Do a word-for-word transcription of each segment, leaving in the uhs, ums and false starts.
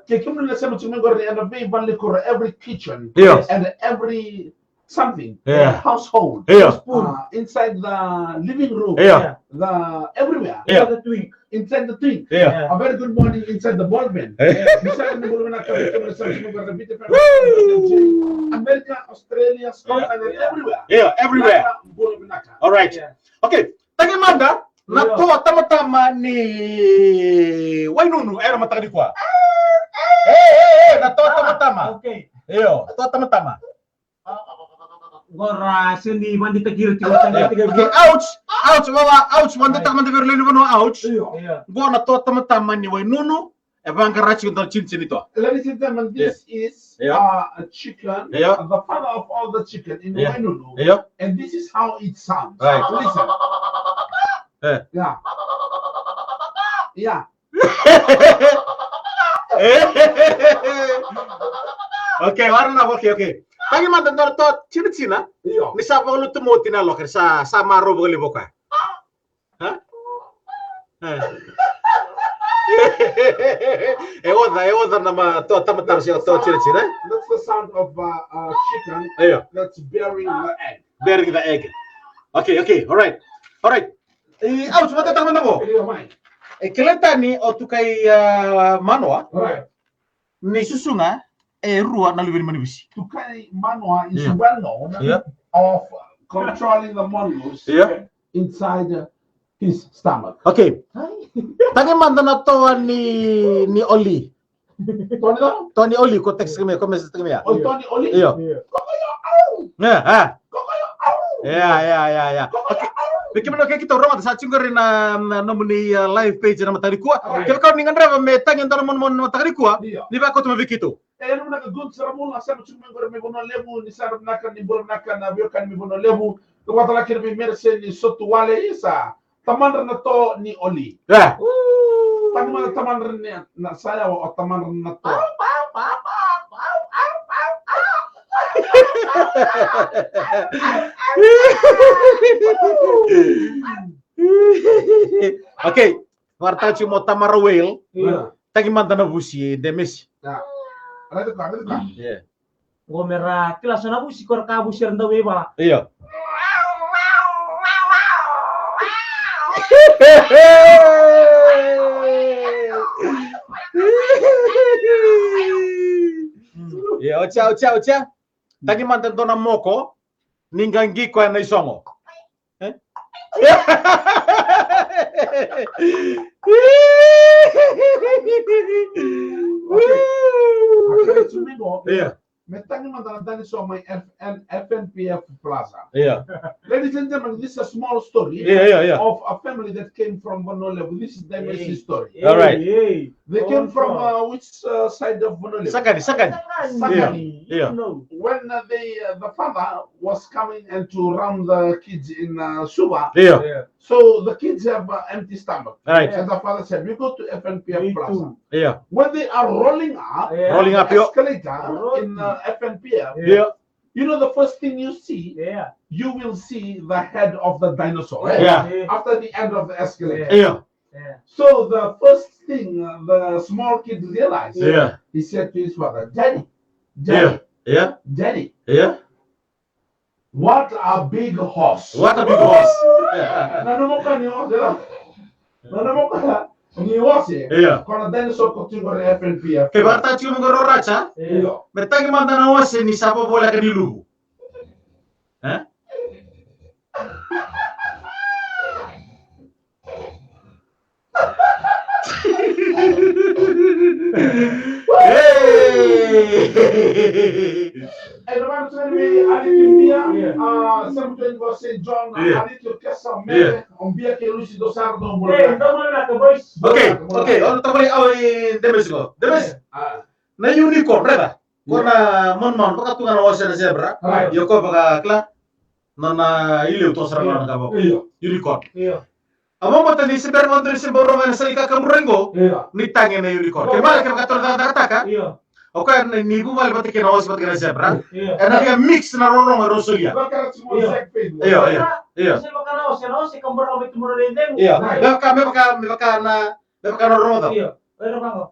Ke kemuni na sema tiko mai qori ena veivalenivuli, every kitchen, yeah, and every something, yeah, household, yeah, uh, inside the living room, yeah, the everywhere, yeah, inside the twink, inside the twink. Yeah. A very good morning inside the ball pen. Yeah. Inside the ball pen, I come to the America, Australia, Scotland, yeah, and everywhere. Yeah, everewhere. All right. Yeah. Okay. Tagi mada na, yeah, toa tamatama ni Wainunu era mataka nikua. Eh, eh, eh, na toa tamatama. Okay. Io, na toa tamatama. Qora se ni vandeitaki ira tiko. Okay, ouch, ouch, wawa, ouch, vandeitaka mada vei ira lewe ni vanua, ouch. Io. Qo na toa tamatama ni Wainunu, e vaqara tiko dua na tinitina ni toa. Ladies and gentlemen, this is, yeah, uh, a chicken, yeah, the father of all the chicken in, yeah, Wainunu. Yeah. And this is how it sounds. Right. Listen. Eh. Yeah. Yeah. Okay, wara na, okay, okay. Tagi mada dua na toa tinitina. Io. Ni sa vakalutu moti na loka, sa, sa marau vakalevu o koya. Ha? Eh. E oca, e oca na ma toa tamatama se toa tinitina. That's the sound of, uh, uh, chicken, io, that's bearing the egg. Bearing the egg. Okay, okay, all right. All right. E, au, sa vata tama na vo. Io, mai. E, kele tani o tukai, uh, manoa. All right. Ni susuga e rua na luve ni manivusi. Tukai manoa is, yeah, well known, yeah, of controlling the mongoose, yeah, inside, uh, his stomach. Okay. Tagi mada na toa ni, ni Oli. Toa ni cava? Toa ni Oli, ko text kemia, ko message kemia. Oh, toa ni Oli? Io. Io. Kokoyo au. Yeah, ah. Kokoyo au. Yeah, yeah, yeah, yeah. Kokoyo au. Okay. Vei kemuni na, okay, keitou rogoca sa tiko qori na, na nomuni, uh, live page ena mataka nikua. Right. Kevaka ni gadreva me tagi e dua na monomono ena mataka nikua, io, ni vakauta mai vei keitou. E, na vinaka Gun Saramula, sa tiko mai qori mai Vanua Levu, ni sa vinaka, ni bula vinaka na veiwekani mai Vanua Levu. Ni vakatale kina vei Mereseni Sotuwale, isa. Tamadra na toa ni Oli. Yeah. Tagi mada tamadra ni, na sa yawa o tamadra na toa. Okay. Vakaraitaka tiko mo tamara whale. Yeah. Tagi mada na vusi, Demesi. Yeah. Raica ka, raica ka. Yeah. Qo me ra kila so na vusi, ko ra ka vusi era dau veivala. Io. Io, otia, otia, otia. Tagi mada dua na moko ni qaqi koya na isogo. Eh? Okay. Io. Me tagi mada na dinosaur mai F N, F N P F Plaza. Yeah. Ladies and gentlemen, this is a small story, yeah, yeah, yeah, of a family that came from Vanua Levu. This is their, hey, story. All right. Hey. They came from, uh, which, uh, side of Vanua Levu? Saqani, Saqani. Saqani. Yeah. Yeah. You know. When, uh, they, uh, the father was coming and to run the kids in, uh, Suva. Yeah. Yeah. So the kids have, uh, empty stomach. Right. And the father said, "We go to F N P F Plaza." Yeah. When they are rolling up, yeah, rolling up, the escalator in, uh, F N P F, yeah, you know the first thing you see? Yeah. You will see the head of the dinosaur, eh? Yeah. Yeah. After the end of the escalator. Yeah. Yeah. So the first thing, uh, the small kid realized, yeah, he said to his father, "Daddy, Daddy, yeah, yeah, Daddy." Yeah. What a big horse. What a big horse. Na nomu ka ni horse, la. Na nomu ka ni horse. Io. Ko na dinosaur ko tiko ena F N P F. Ke vata tiko mo qo racha. Io. Me tagi mada na horse ni sa vovoleka ni luvu. Eh? Hey! E na vaka tiko ni Aniki Bia, yeah, a, Saint John, yeah, Aniki Kesa, yeah, Mele, o Bia kei Lusi, dou sa bula. Hey, dou bula vinaka, boys. Okay, okay, o na tavale au i Demesi qo. Demesi. Ah. Na unicorn, raica. Ko na manumanu, vaka tu ga na horse, na zebra. Right. Io, ko vaka kila. Na, na ileu toso sara ga na ka vaka. Io. Unicorn. Io. A vamata ni se bera vata ni se bau rogo ena sala ni kakaburaki qo. Io. Ni tagi na unicorn. Io. Kevaka, kevaka tou na cakacakataka. Io. O koya ni, ni vuvale vata kei na horse vata kei na zebra. Io. Ena via mix na rorogo e rau solia. Io. Io, io, io. Se vaka na horse, na horse ka bau rogo vei tu mura vei degu. Io. Right. Me vaka, me vaka, me vaka na Me vaka na rogoca. Io, e rogoca.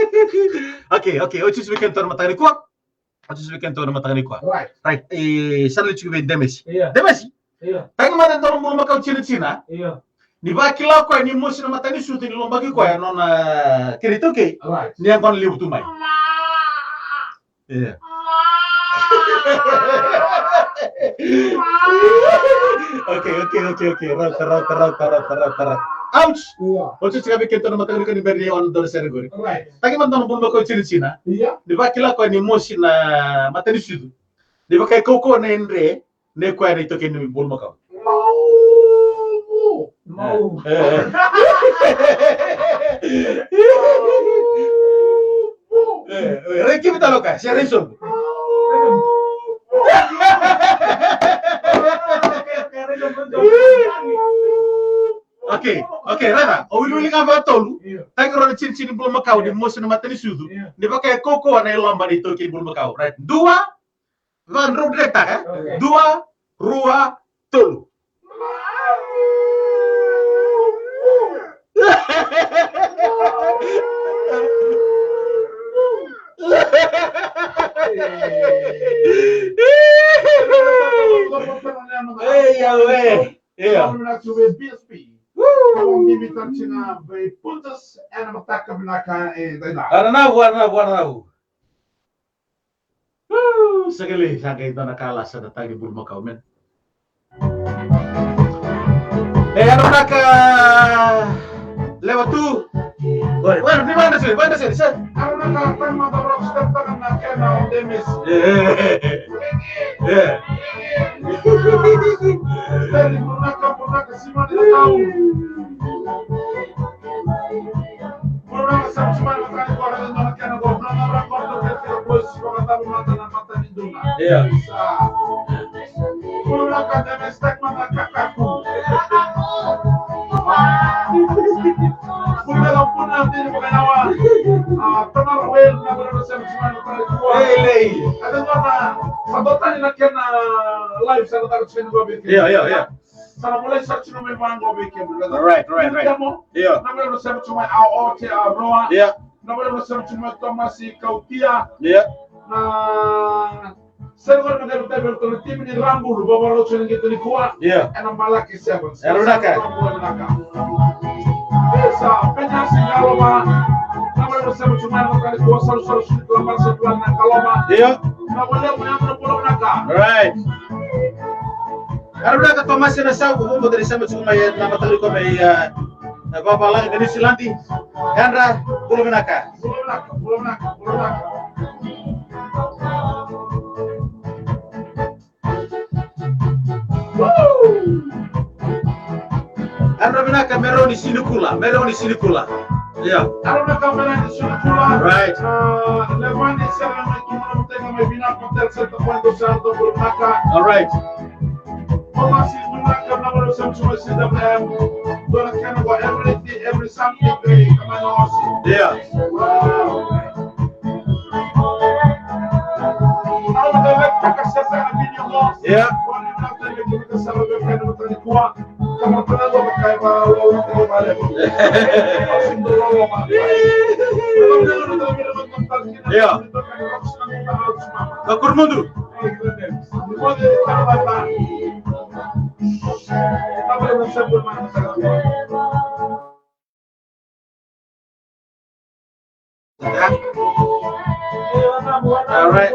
Okay, okay. Oti sa vei keda na mataka nikua. Oti sa vei keda na mataka nikua. Right. Right. E, sa na tiko vei Demesi. Io. Demesi. Io. Tagi mada e dua na bulumakau tijinatijina. Io. Ni vakila o koya ni mosi na matanisucu ni lobaki koya na nona kena iTaukei. Right. Ni yaqona levu tu mai. Io. Okay, okay, okay, okay. Rauta, rauta, rauta, rauta, rauta, rauta. Ouch! Io. Oti sa vei keda na mataka nikua ni bera ni o na dua na sere qori. Right. Tagi mada e dua na bulumakau tijinatijina. Io. Ni vakila o koya ni mosi na matanisucu. Ni vaka e kaukauwa na yadre, ni koya na iTaukei ni bulumakau. Mau. E, e. E, e, raici vei tale o koya, se rai sobu. Okay, okay, raica. O wiliwili ga vakatolu. Io. Tagi rau na tijinitijina ni bulumakau ni mosi na matanisucu. Io. Ni vaka e kaukauwa na iloba ni iTaukei ni bulumakau. Right. Dua, Vakadrau direktaka, e? Okay. Dua, rua, tolu. Ei, Yahweh. Io. Woo. Aranavu, aranavu, aranavu. Woo, sa qai lai, sa qai dua na ka lasa na tagi bulumakau, man. E, yadra vinaka, lewe tu. Oi, oi, ni vanda sili, vanda sili, sili. Yadra vinaka, tagi mada rock, step taka na kena o Demis. E, e, e, e. Steli, vinaka, vinaka, sima ni tau. Bula vinaka, sema sema na matani qo, na nona kena qo, na nona qo, na kena qo, si vakatabu mata na matani duna. Io. Sa. Bula vinaka, na mistake mata kakaku. Bula vinaka, bula vinaka, tini vakayawa. A, tamara wel, na bula vinaka, sema sema na matani qo. Ei, lei. Eda qo na, sa dotani na kena live, sa na taka tiko qo vei keda. Io, io, io. Sa na volai sara tiko mai vaqo vei kemuni. Right, right, right. Io. Na vale na sema tiko mai a oti a roa. Io. Na vale na sema tiko mai Tomasi Kautia. Io. Na sema tiko mai na timi ni Rabulu, vavarau tiko ni qito nikua. Io. Ena Malaki Sevens. Era vinaka. Sa Penyasi Kaloma. Na vale na sema tiko mai na Kaloma. Salusalu sui Kaloma, sa tu na Kaloma. Io. Na vale na Kaloma. Right. Yadra vinaka Tomasi Nasau, ko vuqa ni sema tiko mai na mataka nikua mai, e, e, vavalagi mai Niusiladi. Yadra, bula vinaka. Bula vinaka, bula vinaka, bula vinaka. Woo! Yadra vinaka Meroni Sinikula, Meroni Sinikula. Io. Yadra vinaka Meroni Sinikula. Right. A, Levani Sera na Kimura Mutega mai Vinaka Hotel Center Point of Sara, bula vinaka. All right. Tomasi, bula vinaka, na vale Some choices of them. Dua na kena qo everything, every something they come on us. Yeah. Wow. Au na veka ka seta na video qo. Yeah. Ko ni na tele ki ka sala veka na matani kua. Ka matani qo ka kai ba lo lo ko ba le. Yeah. Ka kurumudu. All right.